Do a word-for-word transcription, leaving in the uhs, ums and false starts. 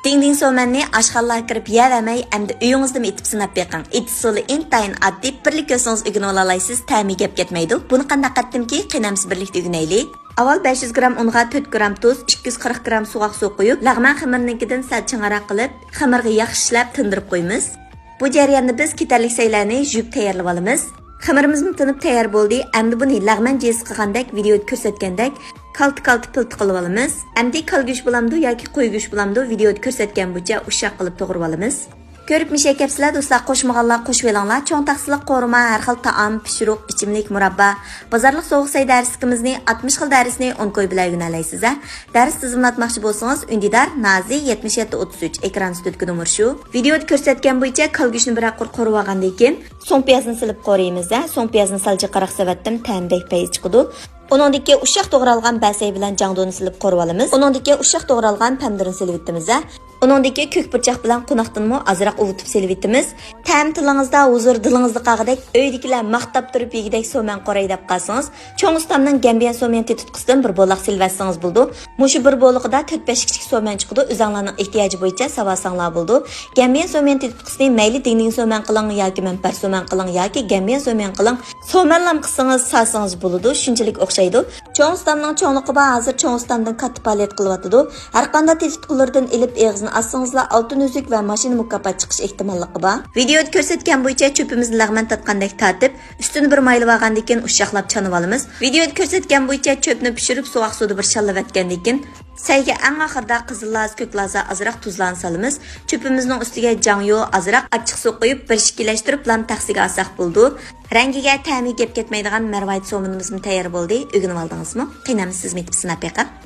دىڭدىڭ سومەننى ئاشخانىلارغا كىرىپ يەۋەرمەي، ئەمدى ئۆيىڭىزدىمۇ ئېتىپ سىناپ بېقىڭ. ئېتىش ئۇسۇلى ئىنتايىن ئاددىي، بىرلا كۆرسىڭىز ئۆگىنىۋالالايسىز، تەمى گەپ كەتمەيدۇ. بۇنى قانداق قىلدىمكى؟ قېنى ئەمسە بىرلىكتە ئۆگىنەيلى. ئاۋۋال بەش يۈز گرام ئۇنغا تۆت گرام تۇز، ئىككى يۈز قىرىق گرام سوغۇق سۇ قۇيۇپ، لەغمەن خېمىرىنىڭكىدىن سەل چىڭراق قىلىپ، خېمىرغا ياخشى ئىشلەپ تىندۇرۇپ قويىمىز. بۇ جەرياندا بىز كېتەرلىك سەيلەرنى يۇيۇپ تەييارلىۋالىمىز. خېمىرىمىزمۇ تىنىپ تەييار بولدى. ئەمدى بۇنى لەغمەن جىزىسى قىلغاندەك، ۋىدىيودا كۆرسەتكەندەك، كالتا-كالتا پىلتە قىلىۋالىمىز. ئەمدى كالا گۆش بولامدۇ ياكى قوي گۆش بولامدۇ، ۋىدىيودا كۆرسەتكەن بويىچە ئۇششاق قىلىپ توغرىۋالىمىز. كۆرۈپ مىشەي كەپسىلە دوستلار، قوشمىغانلار قوشۇۋېلىڭلار. چوڭ تاخسىلىق قورۇما، ھەر خىل تائام، پىشۇرۇق، ئىچىملىك، مۇراببا. بازارلىق سوغۇق سەي دەرسلىكىمىزنى، ئاتمىش خىل دەرسنى ئون كوي بىلەن ئۆگىنەلەيسىز ھە. دەرس تىزىملاتماقچى بولسىڭىز، ئۈندىدار نازى يەتمىش يەتتە ئوتتۇز ئۈچ، ئېكران ئۈستىدىكى نومۇر شۇ. ۋىدىيودا كۆرسەتكەن بويىچە كالا گۆشنى بىرەر قۇر قورۇۋالغاندىن كېيىن، سوڭ پىيازنى سېلىپ قورۇيمىز ھە. سوڭ پىيازنى سەل جىقراق سېلىۋەتتىم، تەمى بەك پەيز چىقىدۇ. ئۇنىڭدىن كېيىن ئۇششاق توغرالغان بەسەي بىلەن جاڭدۇنى سېلىپ قورۇۋالىمىز. ئۇنىڭدىن كېيىن ئۇششاق توغرالغان پەمدۇرنى سېلىۋېتىمىز ھە. ئۇنىڭدىن كېيىن كۆك پۇرچاق بىلەن قوناقتىنمۇ ئازراق ئۇۋۇتۇپ سېلىۋېتىمىز. تەم تىلىڭىزدا، ھۇزۇر دىلىڭىزدا قالغۇدەك، ئۆيدىكىلەر ماختاپ تۇرۇپ يېگۈدەك سومەن قوراي دەپ قالسىڭىز، چوڭ ئۇستامنىڭ گەمبىيەن سومەن تېتىتقۇسىدىن بىر بولاق سېلىۋەتسىڭىز بولىدۇ. مۇشۇ بىر بولاقىدا تۆت-بەش كىچىك سومەن چىقىدۇ، ئۆزەڭلارنىڭ ئېھتىياجى بويىچە ساۋالساڭلار بولىدۇ. گەمبىيەن سومەن تېتىتقۇسىنى مەيلى دىڭدىڭ سومەن قىلىڭ ياكى مەنپەر سومەن قىلىڭ ياكى گەمبىيەن سومەن قىلىڭ، سومەنلام قىلسىڭىز، سالسىڭىز بولىدۇ، شۇنچىلىك ئوخشايدۇ. چوڭ ئۇستامنىڭ چوڭلۇقى بار، ھازىر چوڭ ئۇستامدىن كاتتا پائالىيەت قىلىۋاتىدۇ. ھەرقانداق تېتىتقۇلىرىدىن ئېلىپ ئېغىزىنى ئاچسىڭىزلا، ئالتۇن ئۈزۈك ۋە ماشىنا مۇكاپات چىقىش ئېھتىماللىقى بار. ۋىدىيودا كۆرسەتكەن بويىچە چۆپىمىزنى لەغمەن تارتقاندەك تارتىپ، ئۈستىنى بىر مايلىۋالغاندىن كېيىن ئۇششاقلاپ چانىۋالىمىز. ۋىدىيودا كۆرسەتكەن بويىچە چۆپنى پىشۇرۇپ، سوغۇق سۇدا بىر شاللىۋەتكەندىن كېيىن، سەيگە ئەڭ ئاخىرىدا قىزىل لاز، كۆك لازا، ئازراق تۇزلارنى سالىمىز. چۆپىمىزنىڭ ئۈستىگە جاڭيو، ئازراق ئاچچىق سۇ قۇيۇپ، بىر شىكىللەشتۈرۈپ، لام تەخسىگە ئالساق بولىدۇ. رەڭگىگە، تەمىگە گەپ كەتمەيدىغان مەرۋايىت سومىنىمىزمۇ تەييار بولدى. ئۆگىنىۋالدىڭىزمۇ؟ قېنى ئەمسە سىزمۇ ئېتىپ سىناپ بېقىڭ.